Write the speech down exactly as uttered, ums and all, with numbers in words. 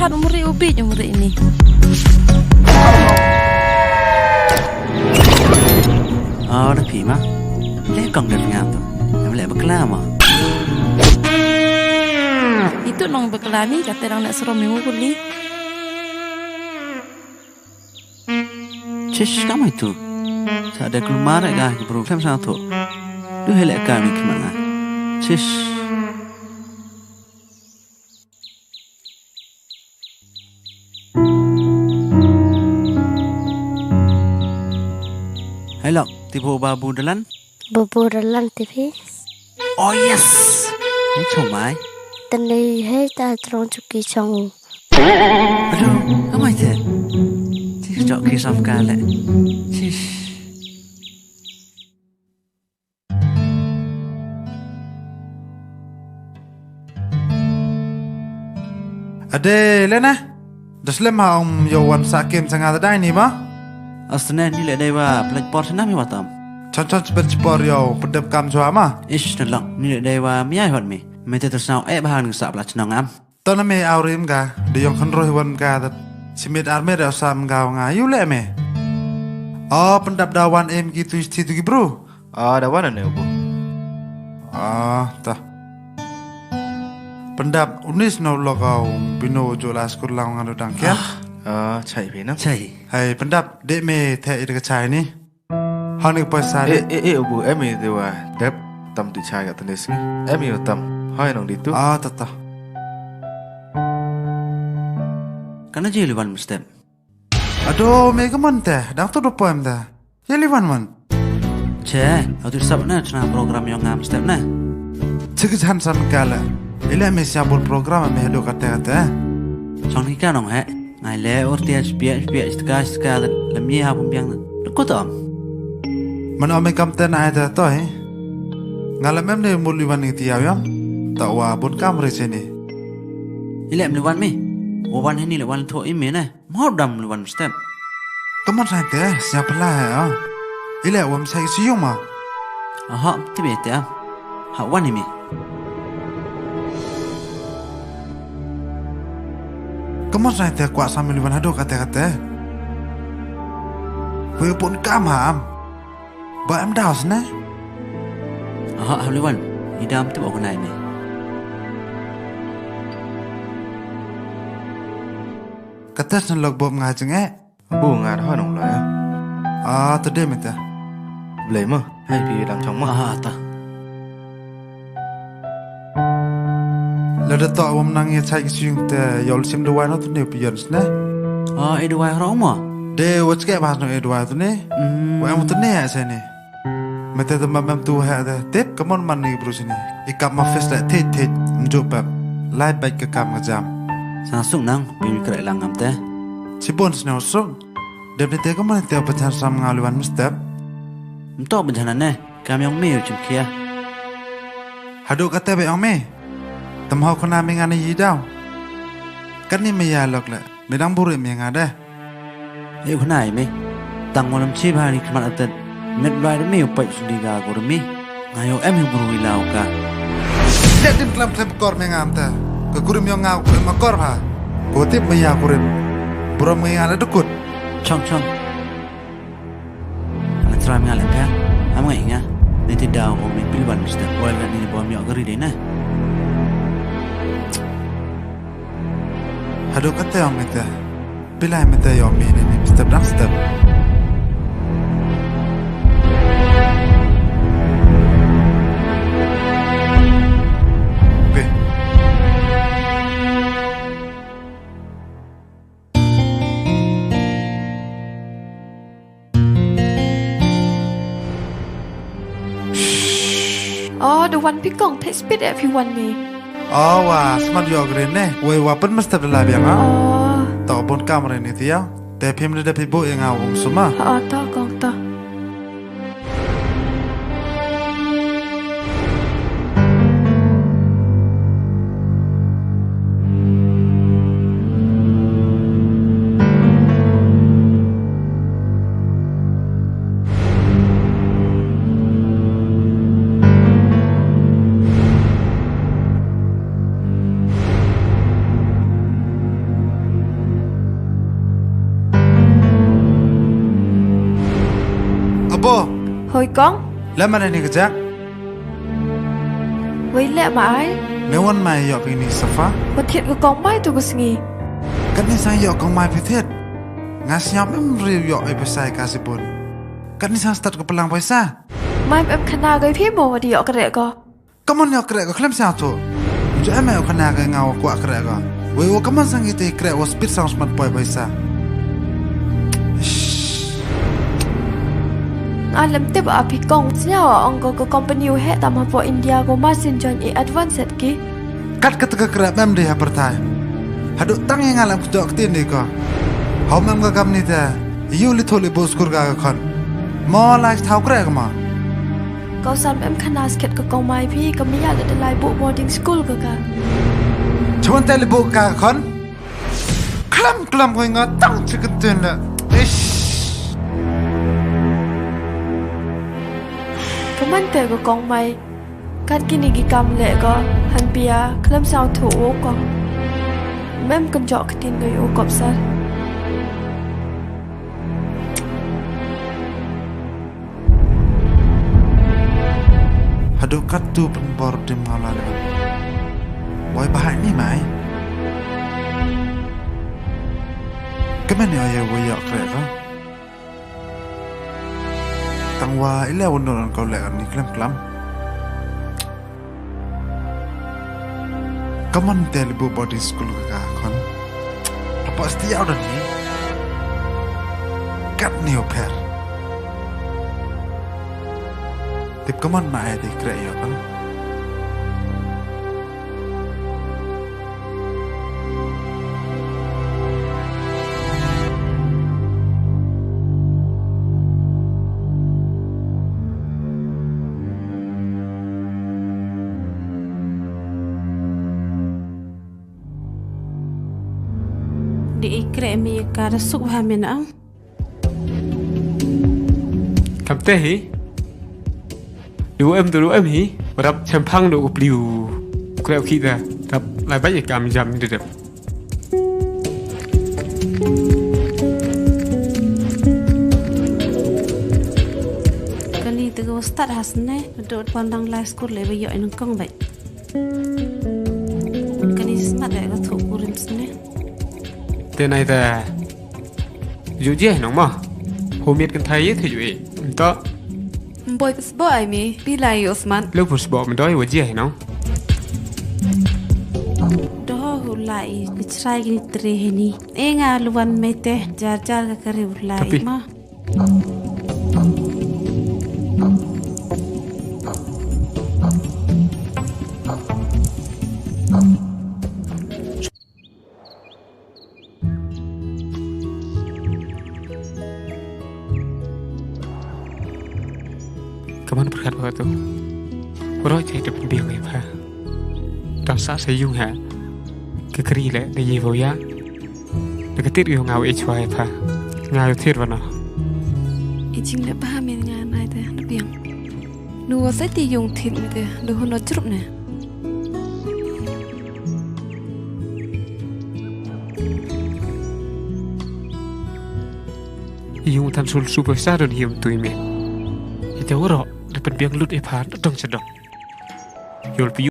Hat umri ubi umri ini. Ah, da phi ma. Le kong da phi nga tu. Em le bakla ma. Itu nong bakla ni, kata dang nak serom ni nguli. Chish, kamai tu. Sa da kulmar ka ki bru klem sa tu. Du hele ka mi kemana. Chish. Hello, tibu babu dalan? Babu dalan tibu. Oh yes. Hei chomai. Tani hei ta trong chuki chong. Aduh, amai te. Chish, chok ki sam ka le. Chish. Ade, le na? Da slem ha ong yow wan sa kem sa nga da dai ni ma? Asne ni le dei wa plek por sna mi watam. Chon chon chibet chipor yow pedep kam chwa ma? Ish, na lang, ni le dei wa mi ai hot mi. Me te tu snau e bahan sa pla chnong am. Tona me awrim ka, de yong khan roh wan ka dat. Simit arme da sam ka nga, yu le me. Oh, pendap da wan em ki tu isti tu ki bru. Ah, da wan ne ubu. Ah, ta. Pendap unis no lo kau bino jo la skur lang ngan dang kya? Ah, chai bino. Chai. Hai, pendap de me the ida ka chai ni. Hang ni poisa de. Eh, eh, eh, ubu, em i de wa. Dep, tam tu chai ka tenis ni. Em i tam. Hai nong di tu. Ah, ta, ta. Kana je liwan mstep. Aduh, me ka mon te, dang tu do poem te. Ye liwan mon. Che, au tu sap na chna program yong ngam step na. Che ka chan san kala. Ile me sia bol program me hadu kate kate. Chong ni ka nong he. Ngai le or tia spia spia stka stka le mi ha pum biang na. Ko tom. Man ome kam te na ai ta to he. Ngala mem ne mul liwan ni tia yong. Ta wa bun kam re sini. Ile em liwan mi. Wa wan he ni le wan tho i me na. Mop dam luan step. Kaman sa te, siapa lah ya? Ile wam sa si yuma. Aha, ti be te am. Ha wan ni mi. Kaman sa te kwa sa mi luan hadu kate kate. Kue pun kam ha am. Ba em daw sne? Aha, ha luan. Idam tu ba kunai ni. Katas na log bob nga jeng eh. Bu nga da hoi nong lo ya. Ah, ta de mita. Blei mo, hai pi dang chong mo. Ah, ta. Lada to wam nang ya chai ki sing te yol sim duwai no tu ne pion sne. Ah, e duwai ro mo. De wach ke bas no e duwai tu ne. Hmm. Wa em tu ne ya sene. Mete te mam em tu ha te. Tip, kamon man ni bru sini. I kap ma fes le thit thit, mjuk pep. Lai bait ka kam ka jam. Sa suk nang, pi mi krek lang ngam te. Chibon sini suk. Dep ni te kamon te pa chan sam nga liwan mstep. Mtok pa chan ne, kam yong mi u chim khia. Hadu kate ba yong mi. Tam hau khana mi nga ni yi daw. Kan ni mi ya lok le. Mi dang buri mi nga de. Yow khana i mi. Tang walam chi bha ni khmat atet. Met bai de mi u pait suli ga guri mi. Nga yow em hi bru i lau ka. Let dim klam klem kor mi ngam ta. Ka guri mi nga u em akor bha. Ko tip mi ya guri. Burom mi nga le dukut. Chong chong. Ana try mi nga le ka. Am ngai nga. Ni ti daw o mi pilwan step. Oil ni bom yo gari de na. Hadu kate ong mete. Pilai mete yo mi ni ni step dang step. Pe. Oh, the one pikong, take speed everyone ni. Oh, wa, smat yo green ne. Wei wa pen mesti bela biang ha. Oh. To bun kam re ni tia. Te phim de phi bu yang au um suma. Oh, to kong to. Oi kong. Leh man ni ka jak. Wei leh ma ai. Ne wan mai yoh phi ni safa. Wa thied ka kong mai tu ka sngi. Katni sang yoh kong mai phi thied. Nga sñiaw em ri yoh ai pisa ka sibun. Katni sang stad ka palang pisa. Mai em khana ka phi mo wa di yoh kreh ko. Kammon yoh kreh ko khlem sñiaw tu. Ju em yoh khana ka nga wa kwah kreh ko. Wei wa kammon sang ite kreh wa speed sang smat poi pisa. Nga lem tip a phi kong sñiaw ong ko ka company u heh tam hapoh India ko masin join i advance set ki. Kat ka ta ka kreh mem de ha pyrthai. Haduh tang i nga lem kjok ktien de ko. Hau mem ka kam ni te. Yu li thuli bu skur ka ka khon. Mo lai thaw kreh ka ma. Kau san em khana skhet ka kong mai phi ka mia le de lai bu boarding school ka ka. Chwan te li bu ka ka khon. Klam klam ko nga tang chicken tin le. Ish. Ka man te ka kong mai. Kat kini ki kam le ko han pia klam saw thu o kong. Mem kan jok ktien ko u kop sar. Haduh kat tu pynbor dim nga la le. Wai bahai ni mai. Kemen ya ya wai ya kreh ka. Tang wa ile wa nor ko le ni klam klam. Kammon te li bu boarding school ka ka khon. Apa stia udah ni. Kat ni u pher. Tip kammon ma ai di kreh yo kan. Di i kreh mi ka da suk bha mi na ang. Kam te hi. Du em du em hi. Rap chempang du u pliu. Kreh ki da. Rap lai bai kam jam de de. Kani te ko start has ne. Du pandang lai school le ba yo en kong bai. Kani smat de ko thu kurim sne. Te nai te. Ju je nong ma. Ho miet kan thai ye the ju e. Nto. Mboi pus bo ai mi, pi lai Usman. Lo pus bo mdoi wa je nong. Doho hu lai, ki chrai ki tre he ni. E nga luan me te, jar jar ka kare hu lai. Tapi ma. Kammon pyrkhat wa tu. Roi chai dep biang e pha. Tang sa sa yung ha. Ka kri le, ka ye wa ya. Na ka tir yung nga wa e chwa e pha. Nga wa tir wa no. I jing le ba min nga nai te, na biang. Nu wa sa ti yung thit mi te, du hun no chrup ne. Yung than sul super sa don hiam tui mi. Ite waro, de pen biang lut e pha, dong chadong. Yol pi